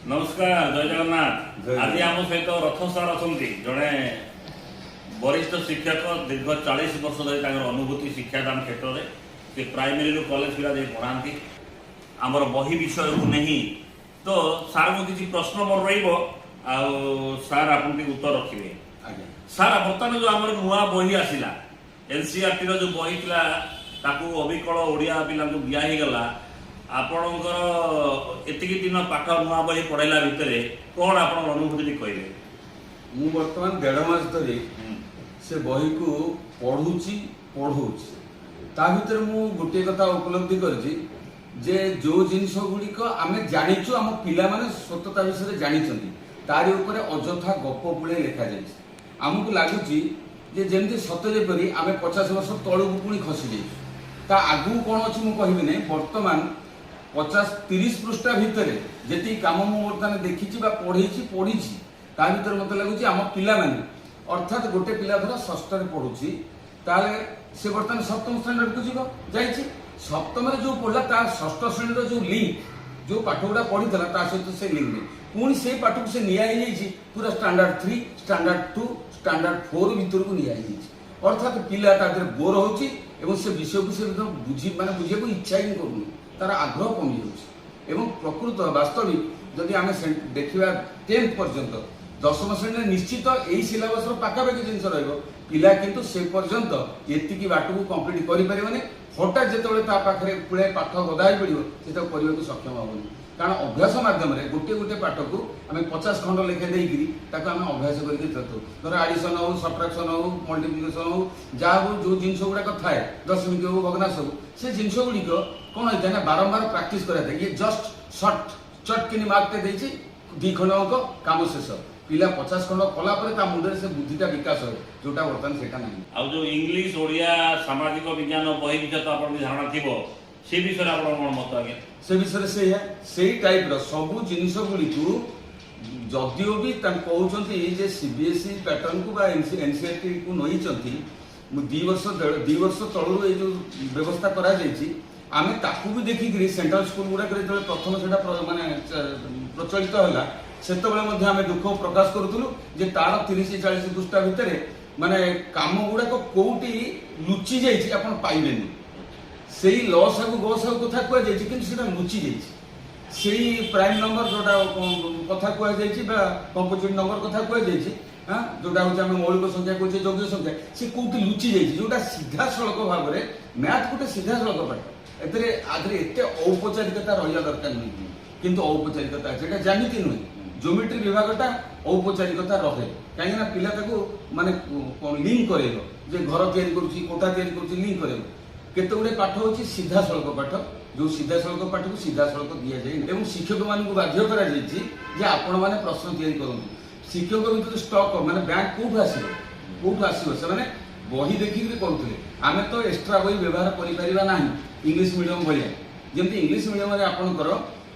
ନମସ୍କାର, ଜୟ ଜଗନ୍ନାଥ। ଜୟ ଆଜି ଜଗନ୍ନାଥ। ଆମ ସହିତ ରଥ ସାର୍ ଅଛନ୍ତି, ଜଣେ ବରିଷ୍ଠ ଶିକ୍ଷକ। ଦୀର୍ଘ 40 ବର୍ଷ ଧରି ତାଙ୍କର ଅନୁଭୂତି ଶିକ୍ଷାଦାନ କ୍ଷେତ୍ରରେ। ସେ ପ୍ରାଇମେରୀରୁ କଲେଜ ପିଲା ଯାଇ ପଢ଼ାନ୍ତି। ଆମର ବହି ବିଷୟକୁ ନେଇ ତ ସାର୍ଙ୍କୁ କିଛି ପ୍ରଶ୍ନ ମୋର ରହିବ ଆଉ ସାର୍ ଆପଣ ଟିକେ ଉତ୍ତର ରଖିବେ। ଆଜ୍ଞା। ସାର୍, ବର୍ତ୍ତମାନ ଯୋଉ ଆମର ନୂଆ ବହି ଆସିଲା, ଏନସିଆରଟିର ଯୋଉ ବହି ଥିଲା, ତାକୁ ଅବିକଳ ଓଡ଼ିଆ ପିଲାଙ୍କୁ ଦିଆ ହେଇଗଲା। ଆପଣଙ୍କର ଏତିକି ଦିନ ପାଠ ନୂଆ ବହି ପଢ଼େଇଲା ଭିତରେ କ'ଣ ଆପଣଙ୍କର ଅନୁଭୂତି ଟିକେ କହିବେ? ମୁଁ ବର୍ତ୍ତମାନ ଦେଢ଼ ମାସ ଧରି ସେ ବହିକୁ ପଢ଼ୁଛି, ପଢ଼ଉଛି। ତା ଭିତରେ ମୁଁ ଗୋଟିଏ କଥା ଉପଲବ୍ଧି କରିଛି ଯେ ଯୋଉ ଜିନିଷ ଗୁଡ଼ିକ ଆମେ ଜାଣିଛୁ, ଆମ ପିଲାମାନେ ସ୍ୱତଃ ତା ବିଷୟରେ ଜାଣିଛନ୍ତି, ତାରି ଉପରେ ଅଯଥା ଗପ ପୁଳେ ଲେଖାଯାଇଛି। ଆମକୁ ଲାଗୁଛି ଯେ ଯେମିତି ସତେ ଯେପରି ଆମେ 50 ବର୍ଷ ତଳକୁ ପୁଣି ଖସି ଯାଇଛୁ। ତା ଆଗକୁ କ'ଣ ଅଛି ମୁଁ କହିବି ନାହିଁ। ବର୍ତ୍ତମାନ 50 30 ପୃଷ୍ଠା ଭିତରେ ଯେତିକି କାମ ମୁଁ ବର୍ତ୍ତମାନ ଦେଖିଛି ବା ପଢ଼େଇଛି, ପଢ଼ିଛି, ତା ଭିତରେ ମୋତେ ଲାଗୁଛି ଆମ ପିଲାମାନେ, ଅର୍ଥାତ୍ ଗୋଟେ ପିଲା ଧର ଷଷ୍ଠରେ ପଢୁଛି, ତାହେଲେ ସେ ବର୍ତ୍ତମାନ ସପ୍ତମ ଷ୍ଟାଣ୍ଡାର୍ଡକୁ ଯିବ, ଯାଇଛି। ସପ୍ତମରେ ଯୋଉ ପଢିଲା, ତା ଷଷ୍ଠ ଶ୍ରେଣୀର ଯୋଉ ଲିଙ୍କ, ଯୋଉ ପାଠ ଗୁଡ଼ା ପଢିଥିଲା, ତା ସହିତ ସେ ଲିଙ୍କ ନେଇ ପୁଣି ସେଇ ପାଠକୁ ସେ ନିଆ ହେଇଯାଇଛି ପୁରା ଷ୍ଟାଣ୍ଡାର୍ଡ 3, ଷ୍ଟାଣ୍ଡାର୍ଡ 2, ଷ୍ଟାଣ୍ଡାର୍ଡ 4 ଭିତରକୁ ନିଆ ହେଇଯାଇଛି। ଅର୍ଥାତ୍ ପିଲା ତା ଦେହରେ ବୋର ହଉଛି ଏବଂ ସେ ବିଷୟକୁ ସେ ବୁଝି ମାନେ ବୁଝିବାକୁ ଇଚ୍ଛା ହିଁ କରୁନି, ତାର ଆଗ୍ରହ କମିଯାଉଛି। ଏବଂ ପ୍ରକୃତ ବାସ୍ତବିକ ଯଦି ଆମେ ଦେଖିବା, 10th ପର୍ଯ୍ୟନ୍ତ, ଦଶମ ଶ୍ରେଣୀରେ ନିଶ୍ଚିତ ଏଇ ସିଲାବସର ପାଖାପାଖି ଜିନିଷ ରହିବ। ପିଲା କିନ୍ତୁ ସେ ପର୍ଯ୍ୟନ୍ତ ଏତିକି ବାଟକୁ କମ୍ପ୍ଲିଟ୍ କରିପାରିବନି। ହଠାତ୍ ଯେତେବେଳେ ତା ପାଖରେ ପୁଳାଏ ପାଠ ଗଦା ହେଇ ପଡ଼ିବ, ସେ ତାକୁ କରିବାକୁ ସକ୍ଷମ ହେବନି। କାରଣ ଅଭ୍ୟାସ ମାଧ୍ୟମରେ ଗୋଟିଏ ଗୋଟିଏ ପାଠକୁ ଆମେ 50 ଖଣ୍ଡ ଲେଖା ଦେଇକିରି ତାକୁ ଆମେ ଅଭ୍ୟାସ କରିକି ଚଳୁଥାଉ। ଧର ଆଡିସନ ହଉ, ସବଟ୍ରାକ୍ସନ ହଉ, ମଲ୍ଟିପ୍ଲିକେସନ ହଉ, ଯାହା ହଉ, ଯୋଉ ଜିନିଷ ଗୁଡାକ ଥାଏ, ଦଶମିକ ହଉ, ଭଗ୍ନାଂଶ ହଉ, ସେ ଜିନିଷ ଗୁଡ଼ିକ କ'ଣ ହେଇଥାଏ ନା ବାରମ୍ବାର ପ୍ରାକ୍ଟିସ କରାଯାଇଥାଏ। ଇଏ ଜଷ୍ଟ ସର୍ଟ ଚଟ୍ କିନି ମାର୍କଟେ ଦେଇଛି, ଦି ଖଣ୍ଡ ଅଙ୍କ, କାମ ଶେଷ। ପିଲା 50 ଖଣ୍ଡ କଲା ପରେ ତା ମୁଣ୍ଡରେ ସେ ବୁଦ୍ଧିଟା ବିକାଶ ହୁଏ, ଯୋଉଟା ବର୍ତ୍ତମାନ ସେଇଟା ନାହିଁ। ଆଉ ଯୋଉ ଇଂଲିଶ, ଓଡ଼ିଆ, ସାମାଜିକ ବିଜ୍ଞାନ ବହି ବିଷୟରେ ତ ଆପଣଙ୍କ ଧାରଣା ଥିବ, ସେ ବିଷୟରେ ଆପଣଙ୍କ କ'ଣ ମତ ଆଜ୍ଞା? ସେ ବିଷୟରେ ସେଇଆ, ସେଇ ଟାଇପର ସବୁ ଜିନିଷ ଗୁଡ଼ିକୁ ଯଦିଓ ବି ତାଙ୍କୁ କହୁଛନ୍ତି ଯେ ସିବିଏସ୍ଇ ପ୍ୟାଟର୍ନକୁ ବା ଏନସିଆରଟି କୁ ନେଇଛନ୍ତି। ମୁଁ 2 ବର୍ଷ, 2 ବର୍ଷ ତଳରୁ ଏଇ ଯୋଉ ବ୍ୟବସ୍ଥା କରାଯାଇଛି, ଆମେ ତାକୁ ବି ଦେଖିକିରି ସେଣ୍ଟ୍ରାଲ ସ୍କୁଲ ଗୁଡ଼ାକରେ ଯେତେବେଳେ ପ୍ରଥମ ସେଟା ମାନେ ପ୍ରଚଳିତ ହେଲା, ସେତେବେଳେ ମଧ୍ୟ ଆମେ ଦୁଃଖ ପ୍ରକାଶ କରୁଥିଲୁ ଯେ ତାର 30 40 ପୃଷ୍ଠା ଭିତରେ ମାନେ କାମ ଗୁଡ଼ାକ କୋଉଠି ଲୁଚି ଯାଇଛି, ଆପଣ ପାଇବେନି। ସେଇ ଲସାଗୁ ଗସାଗୁ କଥା କୁହାଯାଇଛି, କିନ୍ତୁ ସେଟା ଲୁଚି ଯାଇଛି। ସେଇ ପ୍ରାଇମ ନମ୍ବର ଯୋଉଟା କଥା କୁହାଯାଇଛି ବା କମ୍ପୋଜିଟ୍ ନମ୍ବର କଥା କୁହାଯାଇଛି, ହଁ, ଯୋଉଟା ହଉଛି ଆମେ ମୌଳିକ ସଂଖ୍ୟା କହୁଛେ, ଯୌଗିକ ସଂଖ୍ୟା, ସେ କୋଉଠି ଲୁଚି ଯାଇଛି। ଯୋଉଟା ସିଧାସଳଖ ଭାବରେ ମ୍ୟାଥ ଗୋଟେ ସିଧାସଳଖ ପାଠ, ଏଥିରେ ଆଧିରେ ଏତେ ଔପଚାରିକତା ରହିବା ଦରକାର ନୁହେଁ, କିନ୍ତୁ ଔପଚାରିକତା ଅଛି। ଏଇଟା ଜ୍ୟାମିତି ନୁହେଁ, ଜିଓମେଟ୍ରି ବିଭାଗଟା ଔପଚାରିକତା ରହେ, କାହିଁକି ନା ପିଲା ତାକୁ ମାନେ କଣ ଲିଙ୍କ କରେଇବ ଯେ ଘର ତିଆରି କରୁଛି, କୋଠା ତିଆରି କରୁଛି, ଲିଙ୍କ କରେଇବ। କେତେ ଗୁଡ଼ିଏ ପାଠ ହେଉଛି ସିଧାସଳଖ ପାଠ, ଯୋଉ ସିଧାସଳଖ ପାଠକୁ ସିଧାସଳଖ ଦିଆଯାଏ ଏବଂ ଶିକ୍ଷକମାନଙ୍କୁ ବାଧ୍ୟ କରାଯାଇଛି ଯେ ଆପଣମାନେ ପ୍ରଶ୍ନ ତିଆରି କରନ୍ତୁ। ଶିକ୍ଷକ ଭିତରେ ଷ୍ଟକ୍ ମାନେ ବ୍ୟାଙ୍କ କୋଉଠୁ ଆସିବ, କୋଉଠୁ ଆସିବ? ସେମାନେ ବହି ଦେଖିକିରି କରୁଥିଲେ। ଆମେ ତ ଏକ୍ସଟ୍ରା ବହି ବ୍ୟବହାର କରିପାରିବା ନାହିଁ ଇଂଲିଶ ମିଡିୟମ ଭଳିଆ। ଯେମିତି ଇଂଲିଶ ମିଡିୟମରେ ଆପଣଙ୍କର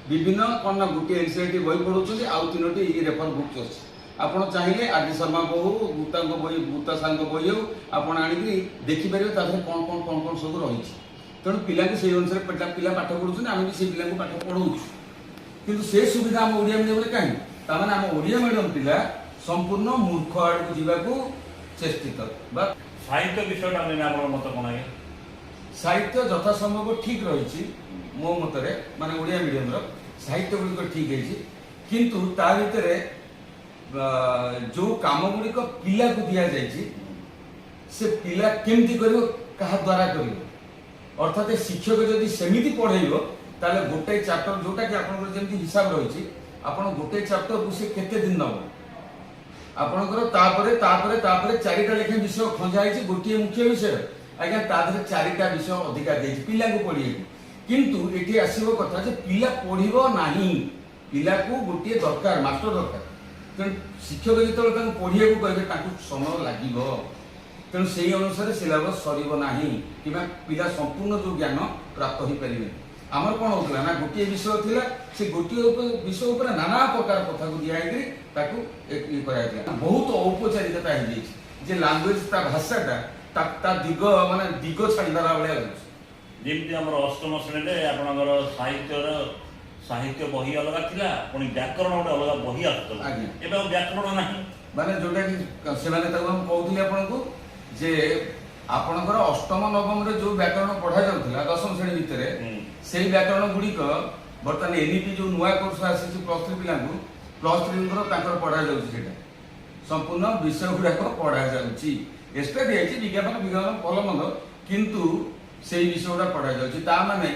ବିଭିନ୍ନ କ'ଣ ନା ଗୋଟିଏ ଏନସିଆରଟି ବହି ପଢ଼ଉଛନ୍ତି ଆଉ ତିନୋଟି ରେଫର ବୁକ୍ସ ଅଛି। ଆପଣ ଚାହିଁଲେ ଆର ଡି ଶର୍ମାଙ୍କ ହଉ, ଗୁପ୍ତାଙ୍କ ବହି, ଗୁପ୍ତା ସାର୍ଙ୍କ ବହି ହଉ, ଆପଣ ଆଣିକିରି ଦେଖିପାରିବେ ତା ଦେହରେ କ'ଣ କ'ଣ କ'ଣ କ'ଣ ସବୁ ରହିଛି। ତେଣୁ ପିଲାଙ୍କୁ ସେଇ ଅନୁସାରେ ପିଲା ପିଲା ପାଠ ପଢୁଛନ୍ତି, ଆମେ ବି ସେଇ ପିଲାଙ୍କୁ ପାଠ ପଢଉଛୁ। କିନ୍ତୁ ସେ ସୁବିଧା ଆମ ଓଡ଼ିଆ ମିଡିୟମରେ କାହିଁ? ତାମାନେ ଆମ ଓଡ଼ିଆ ମିଡିୟମ ପିଲା ସମ୍ପୂର୍ଣ୍ଣ ମୂର୍ଖ ଆଡ଼କୁ ଯିବାକୁ ଚେଷ୍ଟିତ ବା ସାହିତ୍ୟ ବିଷୟଟା ନେଇ ଆପଣଙ୍କ ମତ କ'ଣ ଆଜ୍ଞା? ସାହିତ୍ୟ ଯଥାସମ୍ଭବ ଠିକ ରହିଛି ମୋ ମତରେ। ମାନେ ଓଡ଼ିଆ ମିଡିୟମର ସାହିତ୍ୟ ଗୁଡ଼ିକ ଠିକ ହେଇଛି, କିନ୍ତୁ ତା ଭିତରେ ଯୋଉ କାମ ଗୁଡ଼ିକ ପିଲାକୁ ଦିଆଯାଇଛି, ସେ ପିଲା କେମିତି କରିବ, କାହା ଦ୍ୱାରା କରିବ? ଅର୍ଥାତ୍ ଶିକ୍ଷକ ଯଦି ସେମିତି ପଢେଇବ, ତାହେଲେ ଗୋଟେ ଚାପ୍ଟର ଯୋଉଟା କି ଆପଣଙ୍କର ଯେମିତି ହିସାବ ରହିଛି, ଆପଣ ଗୋଟେ ଚାପ୍ଟରକୁ ସେ କେତେ ଦିନ ନେବ ଆପଣଙ୍କର? ତାପରେ ତାପରେ ତାପରେ ଚାରିଟା ଲେଖାଏଁ ବିଷୟ ଖଞ୍ଜା ହେଇଛି। ଗୋଟିଏ ମୁଖ୍ୟ ବିଷୟ ଆଜ୍ଞା, ତା ଦେହରେ ଚାରିଟା ବିଷୟ ଅଧିକା ଦେଇଛି ପିଲାଙ୍କୁ ପଢିବାକୁ। କିନ୍ତୁ ଏଠି ଆସିବ କଥା ଯେ ପିଲା ପଢିବ ନାହିଁ। ପିଲାକୁ ଗୋଟିଏ ଦରକାର, ମାଷ୍ଟର ଦରକାର। ତେଣୁ ଶିକ୍ଷକ ଯେତେବେଳେ ତାଙ୍କୁ ପଢିବାକୁ କହିବେ, ତାଙ୍କୁ ସମୟ ଲାଗିବ। ତେଣୁ ସେଇ ଅନୁସାରେ ସିଲାବସ୍ ସରିବ ନାହିଁ କିମ୍ବା ପିଲା ସମ୍ପୂର୍ଣ୍ଣ ଯୋଉ ଜ୍ଞାନ ପ୍ରାପ୍ତ ହେଇପାରିବେନି। ଆମର କ'ଣ ହଉଥିଲା ନା ଗୋଟିଏ ବିଷୟ ଥିଲା, ସେ ଗୋଟିଏ ବିଷୟ ଉପରେ ନାନା ପ୍ରକାର କଥାକୁ ଦିଆ ହେଇକିରି ତାକୁ ଇଏ କରାଯାଇଥିଲା। ବହୁତ ଔପଚାରିକତା ହେଇଯାଇଛି ଯେ ଲାଙ୍ଗୁଏଜ, ତା ଭାଷାଟା ତା ଦିଗ ମାନେ ଦିଗ ଛାଡ଼ିଦେଲା ଭଳିଆ ଲାଗୁଛି। ଯେମିତି ଆମର ଅଷ୍ଟମ ଶ୍ରେଣୀରେ ଆପଣଙ୍କର ସାହିତ୍ୟର ସାହିତ୍ୟ ବହି ଅଲଗା ଥିଲା, ପୁଣି ବ୍ୟାକରଣ ଗୋଟେ ଅଲଗା ବହି ଆସୁଥିଲା। ଏବେ ଆଉ ବ୍ୟାକରଣ ନାହିଁ। ମାନେ ଯୋଉଟା କି ସେମାନେ ତାକୁ ମୁଁ କହୁଥିଲି ଆପଣଙ୍କୁ ଯେ ଆପଣଙ୍କର ଅଷ୍ଟମ ନବମରେ ଯୋଉ ବ୍ୟାକରଣ ପଢା ଯାଉଥିଲା 10ମ ଶ୍ରେଣୀ ଭିତରେ, ସେଇ ବ୍ୟାକରଣ ଗୁଡ଼ିକ ବର୍ତ୍ତମାନ ଏନ୍ଇପି ଯୋଉ ନୂଆ କୋର୍ସ ଆସିଛି +3 ପିଲାଙ୍କୁ, +3ଙ୍କର ତାଙ୍କର ପଢା ଯାଉଛି। ସେଇଟା ସମ୍ପୂର୍ଣ୍ଣ ବିଷୟ ଗୁଡାକ ପଢା ଯାଉଛି। ଏକ୍ସଟ୍ରା ଦିଆଯାଇଛି ବିଜ୍ଞାପନ ବିଜ୍ଞାନ ଭଲ ମନ୍ଦ, କିନ୍ତୁ ସେଇ ବିଷୟ ଗୁଡା ପଢା ଯାଉଛି। ତା ମାନେ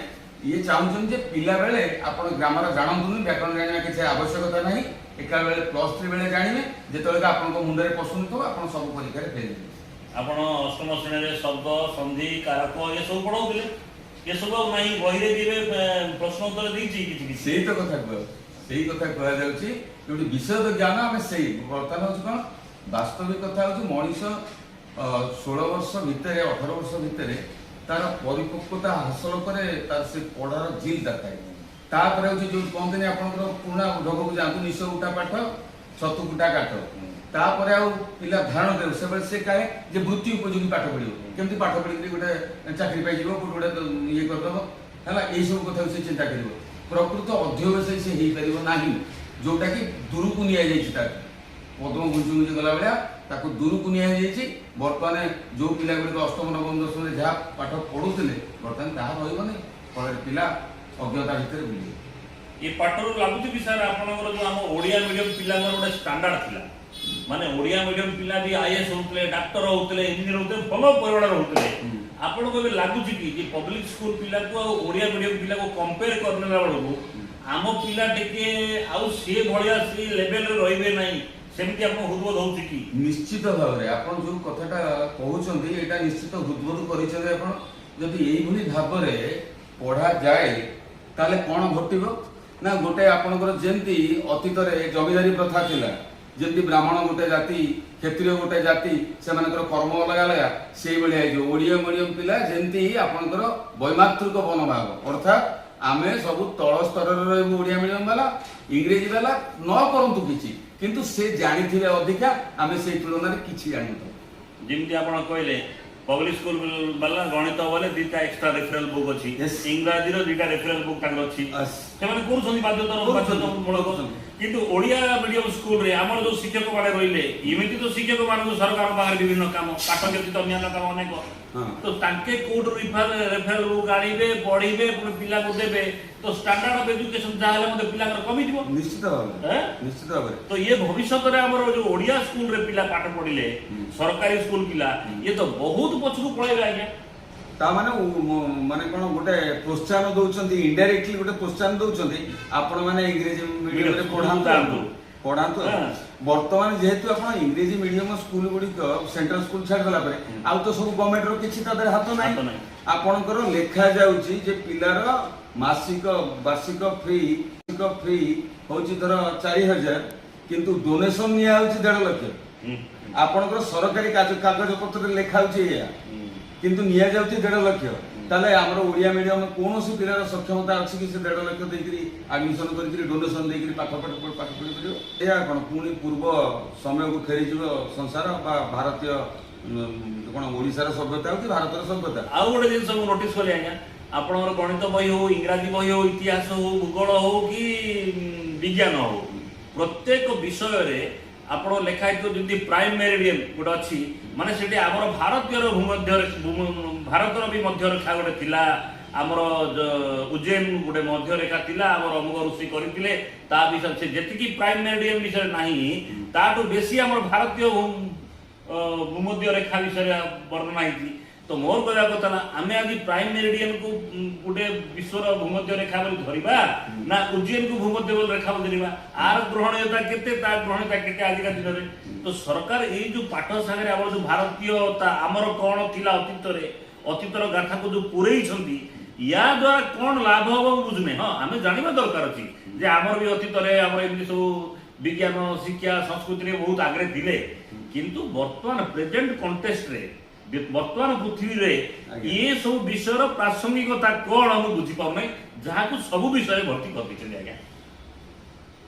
ଇଏ ଚାହୁଁଛନ୍ତି ଯେ ପିଲାବେଳେ ଆପଣ ଗ୍ରାମର ଜାଣନ୍ତୁନି, ବ୍ୟାକରଣ ଜାଣିବା କିଛି ଆବଶ୍ୟକତା ନାହିଁ, ଏକାବେଳେ +3 ବେଳେ ଜାଣିବେ, ଯେତେବେଳେ ଆପଣଙ୍କ ମୁଣ୍ଡରେ ପଶୁନଥିବ ଆପଣ ସବୁ ପରୀକ୍ଷାରେ ଫେଲ୍ ହେବେ। ଆପଣ ଅଷ୍ଟମ ଶ୍ରେଣୀରେ ଶବ୍ଦ, ସନ୍ଧି, କାରକ ଏସବୁ ପଢଉଥିଲେ, ଏସବୁ ଆଉ ନାହିଁ ବହିରେ ବି। ଏବେ ପ୍ରଶ୍ନ ଉତ୍ତର ଦେଇଛି କିଛି କିଛି। ସେଇ ତ କଥା କୁହା ସେଇ କଥା କୁହାଯାଉଛି, ଯୋଉଠି ବିଷୟ ଜ୍ଞାନ ଆମେ ସେଇ ବର୍ତ୍ତମାନ ହଉଛି କଣ, ବାସ୍ତବିକ କଥା ହଉଛି ମଣିଷ 16 ବର୍ଷ ଭିତରେ 18 ବର୍ଷ ଭିତରେ ତାର ପରିପକ୍ୱତା ହାସଲ କରେ, ତାର ସେ ପଢାର ଜିଲ୍ଟା ଥାଏ। ତାପରେ ହଉଛି ଯୋଉ କହନ୍ତିନି ଆପଣଙ୍କର ପୁରୁଣା ଢଗକୁ ଯାଆନ୍ତୁ, ନିଶ ଉଠା ପାଠ ଛତୁ କୁଟା କାଠ। ତାପରେ ଆଉ ପିଲା ଧାରଣ କରିବ ସେବେଳେ ସେ କାଳେ ଯେ ବୃତ୍ତି ଉପଯୋଗୀ ପାଠ ପଢିବ, କେମିତି ପାଠ ପଢିକିରି ଗୋଟେ ଚାକିରି ପାଇଯିବ, କୋଉଠି ଗୋଟେ ଇଏ କରିଦବ, ହେଲା, ଏଇସବୁ କଥାକୁ ସେ ଚିନ୍ତା କରିବ। ପ୍ରକୃତ ଅଧ୍ୟବସାୟୀ ସେ ହେଇପାରିବ ନାହିଁ, ଯୋଉଟା କି ଦୂରକୁ ନିଆଯାଇଛି। ତାକୁ ପଦ୍ମ ଗୁଞ୍ଜି ଗୁଞ୍ଜି ଗଲା ଭଳିଆ ତାକୁ ଦୂରକୁ ନିଆଯାଇଛି। ବର୍ତ୍ତମାନ ଯୋଉ ପିଲା ଗୁଡ଼ିକ ଅଷ୍ଟମ ନବମ ଦଶମରେ ଯାହା ପାଠ ପଢୁଥିଲେ ବର୍ତ୍ତମାନ ତାହା ରହିବନି, ଫଳରେ ପିଲା ଅଜ୍ଞତା ଭିତରେ ବୁଲିବେ। ଏ ପାଠରୁ ଲାଗୁଛି ବି ସାର୍, ଆପଣଙ୍କର ଯୋଉ ଆମ ଓଡ଼ିଆ ମିଡିୟମ ପିଲାଙ୍କର ଗୋଟେ ଷ୍ଟାଣ୍ଡାର୍ଡ ଥିଲା, ମାନେ ଓଡ଼ିଆ ମିଡିୟମ ପିଲା ବି ଆଇଏଏସ୍ ହଉଥିଲେ, ଡାକ୍ତର ହଉଥିଲେ, ଇଞ୍ଜିନିୟର ହଉଥିଲେ, ଭଲ ପରିମାଣରେ ହଉଥିଲେ। ଆପଣଙ୍କୁ ଏବେ ଲାଗୁଛି କି ଯେ ପବ୍ଲିକ ସ୍କୁଲ ପିଲାକୁ ଆଉ ଓଡ଼ିଆ ମିଡିୟମ ପିଲାକୁ କମ୍ପେୟାର କରିନେଲା ବେଳକୁ ଆମ ପିଲା ଟିକେ ଆଉ ସେ ଭଳିଆ ସେ ଲେଭେଲରେ ରହିବେ ନାହିଁ, ସେମିତି ଆପଣ ହୃଦବୋଧ ହଉଛି କି? ନିଶ୍ଚିତ ଭାବରେ ଆପଣ ଯୋଉ କଥାଟା କହୁଛନ୍ତି ଏଇଟା ନିଶ୍ଚିତ ହୃଦବୋଧ କରିଛନ୍ତି ଆପଣ। ଯଦି ଏଇଭଳି ଭାବରେ ପଢାଯାଏ ତାହେଲେ କଣ ଘଟିବ ନା, ଗୋଟେ ଆପଣଙ୍କର ଯେମିତି ଅତୀତରେ ଜମିଦାରୀ ପ୍ରଥା ଥିଲା, ଯେମିତି ବ୍ରାହ୍ମଣ ଗୋଟେ ଜାତି, କ୍ଷତ୍ରିୟ ଗୋଟେ ଜାତି, ସେମାନଙ୍କର କର୍ମ ଅଲଗା ଅଲଗା, ସେଇଭଳିଆ ହେଇଯିବ। ଓଡ଼ିଆ ମିଡିୟମ ପିଲା ଯେମିତି ଆପଣଙ୍କର ବୈମାତୃକ ମନୋଭାବ, ଅର୍ଥାତ୍ ଆମେ ସବୁ ତଳ ସ୍ତରରେ ରହିବୁ ଓଡ଼ିଆ ମିଡିୟମ ବାଲା, ଇଂରେଜୀ ବାଲା ନ କରନ୍ତୁ କିଛି, କିନ୍ତୁ ସେ ଜାଣିଥିବେ ଅଧିକା, ଆମେ ସେଇ ତୁଳନାରେ କିଛି ଜାଣିନଥାଉ। ଯେମିତି ଆପଣ କହିଲେ ପବ୍ଲିକ ସ୍କୁଲ ବାଲା ଗଣିତ ବୋଲେ 2ଟା ଏକ୍ସଟ୍ରା ରେଫରାଲ ବୁକ୍ ଅଛି, ଇଂରାଜୀର 2ଟା ରେଫରାଲ ବୁକ୍ ତାଙ୍କର ଅଛି, ସେମାନେ କରୁଛନ୍ତି ବାଧ୍ୟତା ବାଧ୍ୟତାମୂଳକ। କିନ୍ତୁ ଓଡ଼ିଆ ମିଡିୟମ ସ୍କୁଲରେ ଆମର ଯୋଉ ଶିକ୍ଷକ ମାନେ ରହିଲେ, ଏମିତି ତ ଶିକ୍ଷକ ମାନଙ୍କୁ ସରକାରଙ୍କ ପାଖରେ ବିଭିନ୍ନ କାମ, ପାଠ ବ୍ୟତୀତ ଅନ୍ୟାନ୍ୟ କାମ ଅନେକ, ତ ତାଙ୍କେ କୋଉଠୁ ରେଫରାଲ ବୁକ୍ ଆଣିବେ, ପଢିବେ, ପୁଣି ପିଲାକୁ ଦେବେ? ତ ଷ୍ଟାଣ୍ଡାର୍ଡ ଅଫ ଏଜୁକେସନ ଯାହା ହେଲେ ମଧ୍ୟ ପିଲାଙ୍କର କମିଯିବ। ନିଶ୍ଚିତ ଭାବରେ, ନିଶ୍ଚିତ ଭାବରେ। ତ ଇଏ ଭବିଷ୍ୟତରେ ଆମର ଯୋଉ ଓଡ଼ିଆ ସ୍କୁଲରେ ପିଲା ପାଠ ପଢିଲେ, ସରକାରୀ ସ୍କୁଲ ପିଲା, ଇଏ ତ ବହୁତ ପଛକୁ ପଳେଇବେ ଆଜ୍ଞା। ତା ମାନେ ମାନେ କଣ ଗୋଟେ ପ୍ରୋତ୍ସାହନ ଦଉଛନ୍ତି, ଇନଡାଇରେକ୍ଟଲି ଗୋଟେ ପ୍ରୋତ୍ସାହନ ଦଉଛନ୍ତି, ଆପଣ ମାନେ ଇଂରେଜୀ ମିଡିୟମରେ ପଢାନ୍ତୁ ପଢାନ୍ତୁ। ବର୍ତ୍ତମାନ ଯେହେତୁ ଆପଣ ଇଂରେଜୀ ମିଡିୟମ ସ୍କୁଲ ଗୁଡିକ ସେଣ୍ଟ୍ରାଲ ସ୍କୁଲ ଛାଡ଼ିଦେଲା ପରେ ଆଉ ତ ସବୁ ଗଭର୍ଣ୍ଣମେଣ୍ଟର କିଛି ତା ଦେହରେ ହାତ ନାହିଁ। ଆପଣଙ୍କର ଲେଖା ଯାଉଛି ଯେ ପିଲାର ମାସିକ ବାର୍ଷିକ ଫି ହଉଛି ଧର 4000, କିନ୍ତୁ ଡୋନେସନ ନିଆହଉଛି 1.5 ଲକ୍ଷ। ଆପଣଙ୍କର ସରକାରୀ କାଗଜ ପତ୍ରରେ ଲେଖା ହଉଛି ଏଇଆ, କିନ୍ତୁ ନିଆଯାଉଛି 1.5 ଲକ୍ଷ। ତାହେଲେ ଆମର ଓଡ଼ିଆ ମିଡିୟମ କୌଣସି ପିଲାର ସକ୍ଷମତା ଅଛି କି ସେ 1.5 ଲକ୍ଷ ଦେଇକିରି ଆଡମିସନ କରିକିରି ଡୋନେସନ ଦେଇକିରି ପାଠ ପାଠ ପାଠ ପଢିପାରିବ? ଏହା କଣ ପୁଣି ପୂର୍ବ ସମୟକୁ ଫେରିଯିବ ସଂସାର ବା ଭାରତୀୟ କଣ ଓଡ଼ିଶାର ସଭ୍ୟତା ହଉ କି ଭାରତର ସଭ୍ୟତା। ଆଉ ଗୋଟେ ଜିନିଷ ମୁଁ ନୋଟିସ୍ କଲି ଆଜ୍ଞା, ଆପଣଙ୍କର ଗଣିତ ବହି ହଉ, ଇଂରାଜୀ ବହି ହଉ, ଇତିହାସ ହଉ, ଭୂଗୋଳ ହଉ କି ବିଜ୍ଞାନ ହଉ, ପ୍ରତ୍ୟେକ ବିଷୟରେ ଆପଣ ଲେଖା ହେଇଥିବ ଯେମିତି ପ୍ରାଇମ ମେରିଡିଆନ ଗୋଟେ ଅଛି, ମାନେ ସେଠି ଆମର ଭାରତୀୟର ଭୂମଧ୍ୟରେ ଭାରତର ବି ମଧ୍ୟରେଖା ଗୋଟେ ଥିଲା, ଆମର ଉଜ୍ଜୈନ ଗୋଟେ ମଧ୍ୟରେଖା ଥିଲା, ଆମର ଅମୁକ ଋଷି କରିଥିଲେ, ତା ବିଷୟରେ ସେ ଯେତିକି ପ୍ରାଇମ ମେରିଡିଆନ ବିଷୟରେ ନାହିଁ, ତାଠୁ ବେଶୀ ଆମର ଭାରତୀୟ ଭୂମଧ୍ୟ ରେଖା ବିଷୟରେ ବର୍ଣ୍ଣନା ହେଇଛି। ତ ମୋର କହିବା କଥା ହେଲା, ଆମେ ଆଜି ପ୍ରାଇମ ମେରିଡିଆନକୁ ଗୋଟେ ବିଶ୍ୱର ଭୂମଧ୍ୟ ରେଖା ବୋଲି ଧରିବା ନା ଉଜ୍ଜୈନକୁ ଭୂମଧ୍ୟ ରେଖା ବୋଲି ଧରିବା? ଆର ଗ୍ରହଣୀୟତା କେତେ, ତା ଗ୍ରହଣୀୟତା କେତେ ଆଜିକା ଦିନରେ? ତ ସରକାର ଏଇ ଯୋଉ ପାଠ ସାଙ୍ଗରେ ଆମର ଯୋଉ ଭାରତୀୟତା, ଆମର କଣ ଥିଲା ଅତୀତରେ, ଅତୀତର ଗାଥାକୁ ଯୋଉ ପୁରେଇଛନ୍ତି, ୟା ଦ୍ୱାରା କଣ ଲାଭ ହବ ମୁଁ ବୁଝୁନି। ହଁ, ଆମେ ଜାଣିବା ଦରକାର ଅଛି ଯେ ଆମର ବି ଅତୀତରେ ଆମର ଏମିତି ସବୁ ବିଜ୍ଞାନ, ଶିକ୍ଷା, ସଂସ୍କୃତିରେ ବହୁତ ଆଗରେ ଥିଲେ, କିନ୍ତୁ ବର୍ତ୍ତମାନ ପ୍ରେଜେଣ୍ଟ କଣ୍ଟେକ୍ସଟରେ ବର୍ତ୍ତମାନ ପୃଥିବୀରେ ଏ ସବୁ ବିଷୟର ପ୍ରାସଙ୍ଗିକତା କଣ ମୁଁ ବୁଝିପାରୁନାହିଁ, ଯାହାକୁ ସବୁ ବିଷୟରେ ଭର୍ତ୍ତି କରିଦେଇଛନ୍ତି। ଆଜ୍ଞା,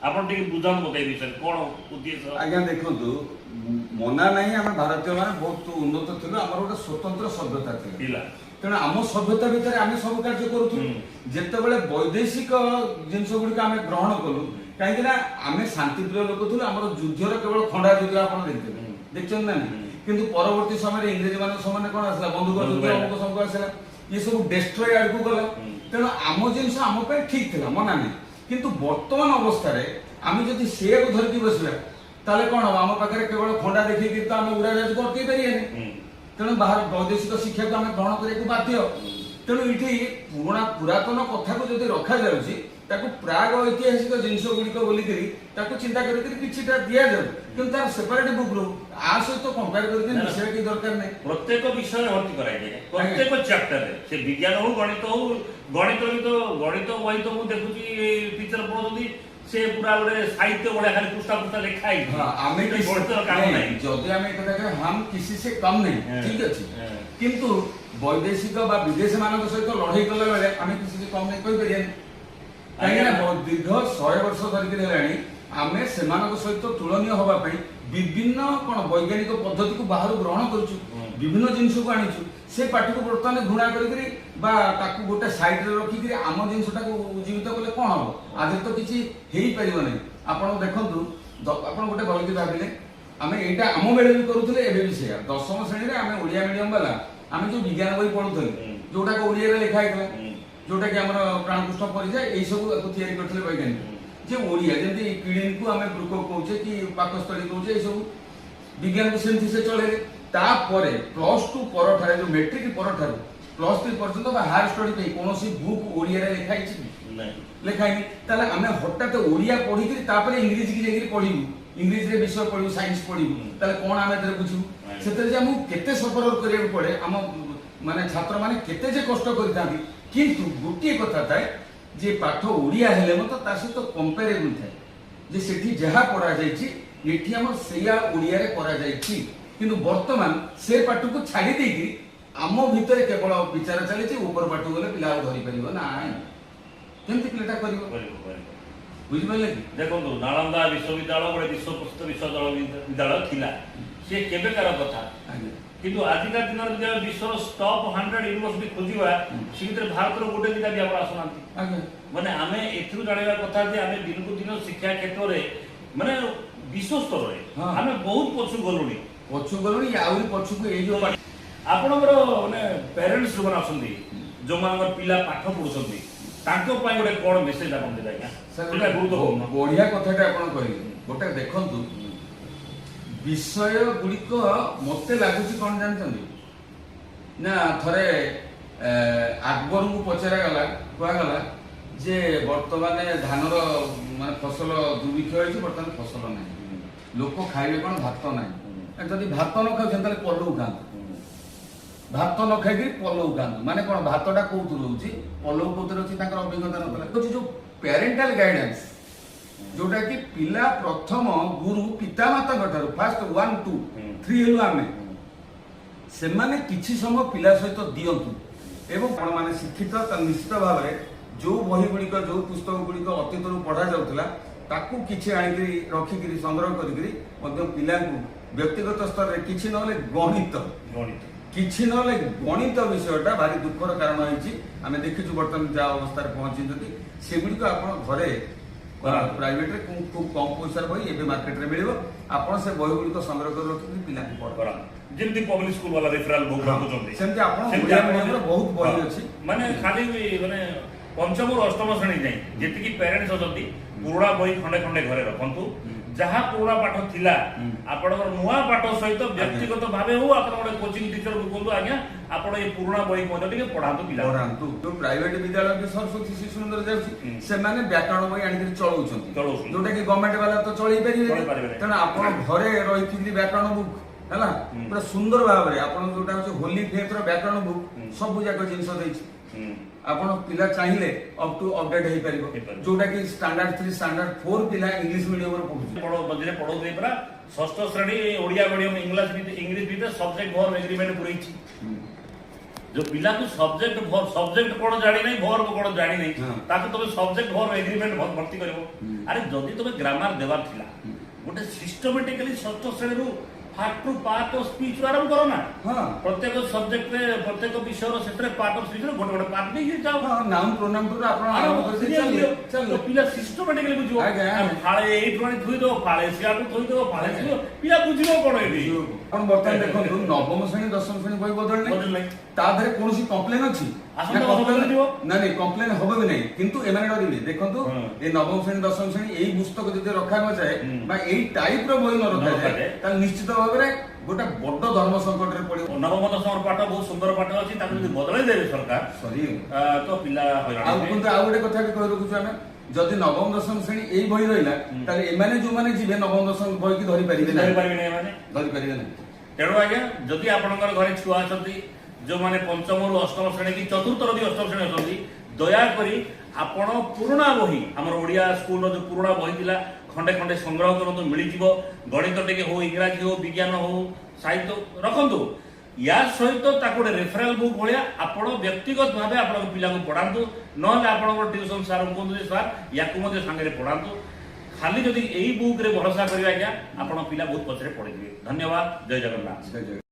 ଆପଣ ଟିକେ ବୁଝାନ୍ତୁ ମତେ ଏ ବିଷୟରେ କଣ ଉଦ୍ଦେଶ୍ୟ। ଆଜ୍ଞା ଦେଖନ୍ତୁ, ମନା ନାହିଁ ଆମେ ଭାରତୀୟ ମାନେ ବହୁତ ଉନ୍ନତ ଥିଲୁ, ଆମର ଗୋଟେ ସ୍ୱତନ୍ତ୍ର ସଭ୍ୟତା ଥିଲା। ତେଣୁ ଆମ ସଭ୍ୟତା ଭିତରେ ଆମେ ସବୁ କାର୍ଯ୍ୟ କରୁଥିଲୁ। ଯେତେବେଳେ ବୈଦେଶିକ ଜିନିଷ ଗୁଡ଼ିକ ଆମେ ଗ୍ରହଣ କଲୁ, କାହିଁକି ନା ଆମେ ଶାନ୍ତିପ୍ରିୟ ଲୋକ ଥିଲୁ, ଆମର ଯୁଦ୍ଧର କେବଳ ଖଣ୍ଡା ଯୁଦ୍ଧ ଆପଣ ଦେଖିଥିବେ, ଦେଖିଛନ୍ତି ନା ନାଇଁ? କିନ୍ତୁ ପରବର୍ତ୍ତୀ ସମୟରେ ଇଂରେଜ ମାନଙ୍କ ସମୟରେ କଣ ଆସିଲା? ବନ୍ଧୁକ ଯୁଦ୍ଧ, ଅମୁକ ସବୁ ଆସିଲା, ଇଏ ସବୁ ଡେଷ୍ଟ୍ରୟ ଆଡକୁ ଗଲା। ତେଣୁ ଆମ ଜିନିଷ ଆମ ପାଇଁ ଠିକ ଥିଲା, ମନା ନାହିଁ। କିନ୍ତୁ ବର୍ତ୍ତମାନ ଅବସ୍ଥାରେ ଆମେ ଯଦି ସେଇଆକୁ ଧରିକି ବସିବା, ତାହେଲେ କଣ ହବ? ଆମ ପାଖରେ କେବଳ ଖଣ୍ଡା ଦେଖେଇକି ତ ଆମେ ଉଡ଼ାଜାହାଜକୁ ଅଟକେଇ ପାରିବାନି। ତେଣୁ ବାହାର ବୈଦେଶିକ ଶିକ୍ଷାକୁ ଆମେ ଗ୍ରହଣ କରିବାକୁ ବାଧ୍ୟ। ତେଣୁ ଏଠି ପୁରୁଣା ପୁରାତନ କଥାକୁ ଯଦି ରଖାଯାଉଛି, ତାକୁ ପ୍ରାଗ ଐତିହାସିକ ଜିନିଷ ଗୁଡ଼ିକ ବୋଲିକିରି ତାକୁ ଚିନ୍ତା କରିକିରି କିଛିଟା ଦିଆଯାଉ, କିନ୍ତୁ ତାର ସେପାରେଟ ବୁକ୍ ରହୁ। ଆ ସହିତ କମ୍ପେୟାର କରିକି ମିଶିବା କିଛି ଦରକାର ନାହିଁ। ପ୍ରତ୍ୟେକ ବିଷୟରେ ଭର୍ତ୍ତି କରାଯାଏ, ପ୍ରତ୍ୟେକ ଚାପ୍ଟରରେ, ସେ ବିଜ୍ଞାନ ହଉ, ଗଣିତ ହଉ। ଗଣିତ ବି ତ, ଗଣିତ ବହି ତ ମୁଁ ଦେଖୁଛି ଟିଚର ପଢଉଛନ୍ତି, ସେ ପୁରା ଗୋଟେ ସାହିତ୍ୟ ଭଳିଆ ଖାଲି ପୃଷ୍ଠା ପୃଷ୍ଠା ଲେଖା ହେଇଛି। ଆମେ ଗଣିତର କାମ ନାହିଁ। ଯଦି ଆମେ ଏ କଥା କହିବା, हम किसी से कम नहीं, ଠିକ ଅଛି, କିନ୍ତୁ ବୈଦେଶିକ ବା ବିଦେଶ ମାନଙ୍କ ସହିତ ଲଢେଇ କଲା ବେଳେ ଆମେ किसी से कम नहीं କହିପାରିବାନି। କାହିଁକି ନା ଦୀର୍ଘ 100 ବର୍ଷ ଧରିକି ହେଲାଣି, ଆମେ ସେମାନଙ୍କ ସହିତ ତୁଳନୀୟ ହବା ପାଇଁ ବିଭିନ୍ନ କଣ ବୈଜ୍ଞାନିକ ପଦ୍ଧତିକୁ ବାହାରୁ ଗ୍ରହଣ କରୁଛୁ, ବିଭିନ୍ନ ଜିନିଷକୁ ଆଣିଛୁ। ସେ ପାଠକୁ ବର୍ତ୍ତମାନ ଘୃଣା କରିକିରି ବା ତାକୁ ଗୋଟେ ସାଇଡରେ ରଖିକିରି ଆମ ଜିନିଷଟାକୁ ଉଜ୍ଜୀବିତ କଲେ କଣ ହବ? ଆଜି ତ କିଛି ହେଇପାରିବ ନାହିଁ। ଆପଣ ଦେଖନ୍ତୁ, ଆପଣ ଗୋଟେ ଭଲକି ଭାବିଲେ, ଆମେ ଏଇଟା ଆମ ବେଳେ ବି କରୁଥିଲେ, ଏବେ ବି ସେଇଆ। ଦଶମ ଶ୍ରେଣୀରେ ଆମେ ଓଡ଼ିଆ ମିଡିୟମ ବାଲା, ଆମେ ଯୋଉ ବିଜ୍ଞାନ ବହି ପଢୁଥିଲେ, ଯୋଉଟାକୁ ଓଡ଼ିଆରେ ଲେଖା ହେଇଥିଲା, ଯୋଉଟା କି ଆମର ପ୍ରାଣକୃଷ୍ଣ ପରିଜା ଏଇ ସବୁ ଆକୁ ତିଆରି କରିଥିଲେ ବୈଜ୍ଞାନିକ, ଯେ ଓଡ଼ିଆ ଯେମିତି କିଡନୀକୁ ଆମେ ବୃକକ କହୁଛେ କି ପାକସ୍ଥଳୀ କହୁଛେ, ଏଇ ସବୁ ବିଜ୍ଞାନକୁ ସେମିତି ସେ ଚଳେଇଲେ। ତାପରେ +2 ପରଠାରେ, ଯୋଉ ମେଟ୍ରିକ ପରଠାରୁ +3 ପର୍ଯ୍ୟନ୍ତ ବା ହାୟର ଷ୍ଟଡି ପାଇଁ କୌଣସି ବୁକ୍ ଓଡ଼ିଆରେ ଲେଖା ହେଇଛି କି? ନାଇଁ। ଲେଖା ହେଇନି। ତାହେଲେ ଆମେ ହଠାତ୍ ଓଡ଼ିଆ ପଢିକିରି ତାପରେ ଇଂରେଜୀକି ଯାଇକିରି ପଢିବୁ, ଇଂରେଜୀରେ ବିଷୟ ପଢିବୁ, ସାଇନ୍ସ ପଢିବୁ, ତାହେଲେ କଣ ଆମେ ଏଥିରେ ବୁଝିବୁ? ସେଥିରେ ଯେ ଆମକୁ କେତେ ସଫର କରିବାକୁ ପଡେ, ଆମ ମାନେ ଛାତ୍ରମାନେ କେତେ ଯେ କଷ୍ଟ କରିଥାନ୍ତି। କିନ୍ତୁ ଗୋଟିଏ କଥା ଥାଏ ଯେ ପାଠ ଓଡ଼ିଆ ହେଲେ ମଧ୍ୟ ତା ସହିତ କମ୍ପାରେବୁଲ ଥାଏ, ଯେ ସେଠି ଯାହା ପଢାଯାଇଛି ଏଠି ଆମର ସେଇଆ ଓଡ଼ିଆରେ କରାଯାଇଛି। କିନ୍ତୁ ବର୍ତ୍ତମାନ ସେ ପାଠକୁ ଛାଡି ଦେଇକି ଆମ ଭିତରେ କେବଳ ବିଚାର ଚାଲିଛି, ଉପର ପାଠକୁ ଗଲେ ପିଲା ଆଉ ଧରିପାରିବ ନାହିଁ। କେମିତି ପିଲାଟା କରିବ? କରିବ, କରିବ। ବୁଝିପାରିଲେ କି? ଦେଖନ୍ତୁ, ନାଳନ୍ଦା ବିଶ୍ୱବିଦ୍ୟାଳୟ ଗୋଟେ ବିଶ୍ୱ ପ୍ରସିଦ୍ଧ ବିଶ୍ୱବିଦ୍ୟାଳୟ ଥିଲା, ସିଏ କେବେକାର କଥା। କିନ୍ତୁ ଆଜିକା ଦିନରେ ଯଦି ଆମେ ବିଶ୍ୱର ଟପ୍ 100 ୟୁନିଭର୍ସିଟି ଖୋଜିବା, ସେ ଭିତରେ ଭାରତର ଗୋଟେ ଦିଟା ବି ଆମର ଆସୁନାହାନ୍ତି। ମାନେ ଆମେ ଏଥିରୁ ଜାଣିବା କଥା ଯେ ଆମେ ଦିନକୁ ଦିନ ଶିକ୍ଷା କ୍ଷେତ୍ରରେ, ମାନେ ବିଶ୍ୱ ସ୍ତରରେ ଆମେ ବହୁତ ପଛକୁ ଗଲୁଣି। ପଛକୁ ଗଲୁଣି, ଆହୁରି ପଛକୁ ଏଇ ଯୋଉ ଆପଣଙ୍କର ମାନେ ପ୍ୟାରେଣ୍ଟସ୍ ଯୋଉମାନେ ଅଛନ୍ତି, ଯୋଉମାନଙ୍କର ପିଲା ପାଠ ପଢୁଛନ୍ତି, ତାଙ୍କ ପାଇଁ ଗୋଟେ କଣ ମେସେଜ ଆପଣ ଦେବେ ଆଜ୍ଞା? ସାର୍, ସେଇଟା ଗୁରୁତ୍ୱପୂର୍ଣ୍ଣ। ବଢିଆ କଥାଟା ଆପଣ କହିଲେ। ଗୋଟେ ଦେଖନ୍ତୁ, ବିଷୟ ଗୁଡ଼ିକ ମତେ ଲାଗୁଛି କଣ ଜାଣିଛନ୍ତି ନା, ଥରେ ଆକବରଙ୍କୁ ପଚରାଗଲା, କୁହାଗଲା ଯେ ବର୍ତ୍ତମାନ ଧାନର ମାନେ ଫସଲ ଦୁର୍ଭିକ୍ଷ ହେଇଛି, ବର୍ତ୍ତମାନ ଫସଲ ନାହିଁ, ଲୋକ ଖାଇବେ କଣ? ଭାତ ନାହିଁ। ଯଦି ଭାତ ନ ଖାଉଛନ୍ତି ତାହେଲେ ପଲଉ ଖାଆନ୍ତୁ। ଭାତ ନ ଖାଇକି ପଲଉ ଖାଆନ୍ତୁ ମାନେ କଣ? ଭାତଟା କୋଉଥିରୁ ହଉଛି, ପଲଉ କୋଉଥିରେ ଅଛି, ତାଙ୍କର ଅଭିଜ୍ଞତା ନଥିଲା। ହଉଛି ଯୋଉ ପ୍ୟାରେଣ୍ଟାଲ ଗାଇଡାନ୍ସ, ଯୋଉଟା କି ପିଲା ପ୍ରଥମ ଗୁରୁ ପିତାମାତାଙ୍କ ଠାରୁ, ଫାଷ୍ଟ 1 2 3 ହେଲୁ ଆମେ, ସେମାନେ କିଛି ସମୟ ପିଲା ସହିତ ଦିଅନ୍ତୁ। ଏବଂ ଆପଣମାନେ ଶିକ୍ଷିତ, ତା ନିଶ୍ଚିତ ଭାବରେ ଯୋଉ ବହି ଗୁଡ଼ିକ, ଯୋଉ ପୁସ୍ତକ ଗୁଡ଼ିକ ଅତୀତରୁ ପଢା ଯାଉଥିଲା, ତାକୁ କିଛି ଆଣିକିରି ରଖିକିରି ସଂଗ୍ରହ କରିକିରି ମଧ୍ୟ ପିଲାଙ୍କୁ ବ୍ୟକ୍ତିଗତ ସ୍ତରରେ କିଛି ନହେଲେ ଗଣିତ, ଗଣିତ, କିଛି ନହେଲେ ଗଣିତ ବିଷୟଟା ଭାରି ଦୁଃଖର କାରଣ ହେଇଛି। ଆମେ ଦେଖିଛୁ ବର୍ତ୍ତମାନ ଯାହା ଅବସ୍ଥାରେ ପହଞ୍ଚିଛନ୍ତି। ସେଗୁଡ଼ିକ ଆପଣ ଘରେ ପ୍ରାଇଭେଟରେ ଖୁବ କମ ପଇସାର ବହି ଏବେ ମାର୍କେଟରେ ମିଳିବ, ଆପଣ ସେ ବହି ଗୁଡ଼ିକ ସଂଗ୍ରହ କରି ରଖିକି ପିଲାଙ୍କୁ ପଢ କରାନ୍ତୁ। ଯେମିତି ପବ୍ଲିକ ସ୍କୁଲ ବାଲା ରେଫରାଲ ବୁକ୍ ରଖୁଛନ୍ତି, ସେମିତି ଆପଣ ସେମିତି ଓଡ଼ିଆ ଆପଣ ମିଡିୟମର ବହୁତ ବହି ଅଛି। ମାନେ ଖାଲି ମାନେ ପଞ୍ଚମରୁ ଅଷ୍ଟମ ଶ୍ରେଣୀ ଯାଏଁ ଯେତିକି ପ୍ୟାରେଣ୍ଟସ୍ ଅଛନ୍ତି, ପୁରୁଣା ବହି ଖଣ୍ଡେ ଖଣ୍ଡେ ଘରେ ରଖନ୍ତୁ। ଯାହା ପୁରୁଣା ପାଠ ଥିଲା, ଆପଣଙ୍କର ନୂଆ ପାଠ ସହିତ ବ୍ୟକ୍ତିଗତ ଭାବେ ହଉ, ଆପଣ ଗୋଟେ କୋଚିଂ ଟିଚରକୁ କୁହନ୍ତୁ, ଆଜ୍ଞା ଆପଣ ଏଇ ପୁରୁଣା ବହି ମଧ୍ୟ ଟିକେ ପଢାନ୍ତୁ ପିଲା। ପଢାନ୍ତୁ। ଯୋଉ ପ୍ରାଇଭେଟ ବିଦ୍ୟାଳୟ ବି ସରସ୍ୱତୀ ଶିଶୁ ମନ୍ଦିର ଯାଉଛି, ସେମାନେ ବ୍ୟାକରଣ ବହି ଆଣିକିରି ଚଳଉଛନ୍ତି, ଚଳଉଛନ୍ତି। ଯୋଉଟା କି ଗଭର୍ଣ୍ଣମେଣ୍ଟ ବାଲା ତ ଚଳେଇ ଚଳେଇ ପାରିବେନି। ପାରିବେନି। ତେଣୁ ଆପଣ ଘରେ ରହିଥିଲି ବ୍ୟାକରଣ ବୁକ୍ ହେଲା, ପୁରା ସୁନ୍ଦର ଭାବରେ ଆପଣ ଯୋଉଟା ହଉଛି ହୋଲି ଫେଥର ବ୍ୟାକରଣ ବୁକ୍, ସବୁ ଯାକ ଜିନିଷ ଦେଇଛି। ଆପଣ ପିଲା ଚାହିଁଲେ ଅପ୍ ଟୁ ଅପଡେଟ୍ ହେଇପାରିବ, ହେଇପାରିବ। ଯୋଉଟା କି ଷ୍ଟାଣ୍ଡାର୍ଡ 3, ଷ୍ଟାଣ୍ଡାର୍ଡ 4 ପିଲା ଇଂଲିଶ ମିଡିୟମରେ ପଢୁଛି। ମଝିରେ ପଢଉଥିଲି ପରା, ଷଷ୍ଠ ଶ୍ରେଣୀ ଓଡ଼ିଆ ମିଡିୟମ ଇଂଲିଶ ଭିତରେ ସବଜେକ୍ଟ ଭର୍ବ ଏଗ୍ରିମେଣ୍ଟ ପୁରେଇଛି। ଯୋଉ ପିଲାକୁ ସବଜେକ୍ଟ ସବଜେକ୍ଟ କଣ ଜାଣିନାହିଁ, ଭର୍ବ କଣ ଜାଣିନାହିଁ, ତାକୁ ତମେ ସବଜେକ୍ଟ ଭର୍ବ ଏଗ୍ରିମେଣ୍ଟ ଭର୍ତ୍ତି କରିବ? ଆରେ ଯଦି ତମେ ଗ୍ରାମାର ଦେବାର ଥିଲା, ଗୋଟେ ସିଷ୍ଟମେଟିକାଲି ଷଷ୍ଠ ଶ୍ରେଣୀରୁ ଫାର୍ଷ୍ଟରୁ ପାର୍ଟ ଅଫ ସ୍ପିଚ୍ ଆରମ୍ଭ କର ନା। ପ୍ରତ୍ୟେକ ସବଜେକ୍ଟରେ, ପ୍ରତ୍ୟେକ ବିଷୟର ସେଥିରେ ପାର୍ଟ ଅଫ ସ୍ପିଚ୍ ଗୋଟେ ଗୋଟେ ପାର୍ଟ ନେଇକି ଯାଅ। ହଁ, ନାଉନ୍ ପ୍ରୋନାଉନ୍ ଠୁ ଆପଣ ଆରମ୍ଭ କରି ଚାଲିଲେ ତ ଚାଲିଲେ। ପିଲା ସିଷ୍ଟମାଟିକାଲି ବୁଝିବ। ଆଜ୍ଞା, ଆଉ ଆଜ୍ଞା। ଫାଳେ ଏଇଠୁ ଆଣି ଥୋଇଦବ, ଫାଳେ ସିଆଡୁ ଥୋଇଦବ, ଫାଳେ ଥୋଇଦବ, ପିଲା ବୁଝିବ କଣ ଏଠି? ଆପଣ ବର୍ତ୍ତମାନ ଦେଖନ୍ତୁ, ନବମ ଶ୍ରେଣୀ ଦଶମ ଶ୍ରେଣୀ ବହି ବଦଳିନି। ବଦଳିନି। ତା ଦେହରେ କୌଣସି କମ୍ପ୍ଲେନ ଅଛି? ଆସନ୍ତା ନା ବର୍ଷ complain- ବଦଳିଯିବ? ନା, ନାଇଁ, କମ୍ପ୍ଲେନ ହବ ବି ନାହିଁ। କିନ୍ତୁ ଏମାନେ ଡରିବେ। ଦେଖନ୍ତୁ, ଏ ନବମ ଶ୍ରେଣୀ ଦଶମ ଶ୍ରେଣୀ ଏଇ ପୁସ୍ତକ ଯଦି ରଖା ନଯାଏ ବା ଏଇ ଟାଇପ ର ବହି ନ ରଖାଯାଏ, ରଖାଯାଏ, ତାହେଲେ ନିଶ୍ଚିତ ଭାବରେ ଗୋଟେ ବଡ ଧର୍ମ ସଂକଟରେ ପଡିବ। ନବମ ଦଶମର ପାଠ ବହୁତ ସୁନ୍ଦର ପାଠ ଅଛି। ତାକୁ ଯଦି ବଦଳେଇ ଦେବେ ସରକାର, ସରି ତ ପିଲା ହଇରାଣ ଆଉ ହେବେ। କିନ୍ତୁ ଆଉ ଗୋଟେ କଥା ବି କହି ରଖୁଛୁ ଆମେ, ଯଦି ନବମ ଦଶମ ଶ୍ରେଣୀ ଏଇ ବହି ରହିଲା, ତାହେଲେ ଏମାନେ ଯୋଉମାନେ ଯିବେ, ନବମ ଦଶମ ବହିକି ଧରି ପାରିବେ ନାହିଁ। ଧରିପାରିବେ ନାହିଁ ଏମାନେ। ଧରି ପାରିବେ ନାହିଁ। ତେଣୁ ଆଜ୍ଞା, ଯଦି ଆପଣଙ୍କର ଘରେ ଛୁଆ ଅଛନ୍ତି, ଯୋଉମାନେ ପଞ୍ଚମରୁ ଅଷ୍ଟମ ଶ୍ରେଣୀ କି ଚତୁର୍ଥରୁ ବି ଅଷ୍ଟମ ଶ୍ରେଣୀ ଅଛନ୍ତି, ଦୟାକରି ଆପଣ ପୁରୁଣା ବହି, ଆମର ଓଡ଼ିଆ ସ୍କୁଲର ଯୋଉ ପୁରୁଣା ବହି ଥିଲା, ଖଣ୍ଡେ ଖଣ୍ଡେ ସଂଗ୍ରହ କରନ୍ତୁ, ମିଳିଯିବ। ଗଣିତ ଟିକେ ହଉ, ଇଂରାଜୀ ହଉ, ବିଜ୍ଞାନ ହଉ, ସାହିତ୍ୟ ରଖନ୍ତୁ। ୟା ସହିତ ତାକୁ ଗୋଟେ ରେଫରାଲ ବୁକ୍ ଭଳିଆ ଆପଣ ବ୍ୟକ୍ତିଗତ ଭାବେ ଆପଣଙ୍କ ପିଲାକୁ ପଢାନ୍ତୁ। ନହେଲେ ଆପଣଙ୍କର ଟ୍ୟୁସନ ସାର୍ କୁହନ୍ତୁ ଯେ ସାର୍, ୟାକୁ ମଧ୍ୟ ସାଙ୍ଗରେ ପଢାନ୍ତୁ। ଖାଲି ଯଦି ଏଇ ବୁକ୍ରେ ଭରସା କରିବେ ଆଜ୍ଞା, ଆପଣ ପିଲା ବହୁତ ପଛରେ ପଡ଼ିଯିବେ। ଧନ୍ୟବାଦ, ଜୟ ଜଗନ୍ନାଥ। ଜୟ ଜଗନ୍ନାଥ।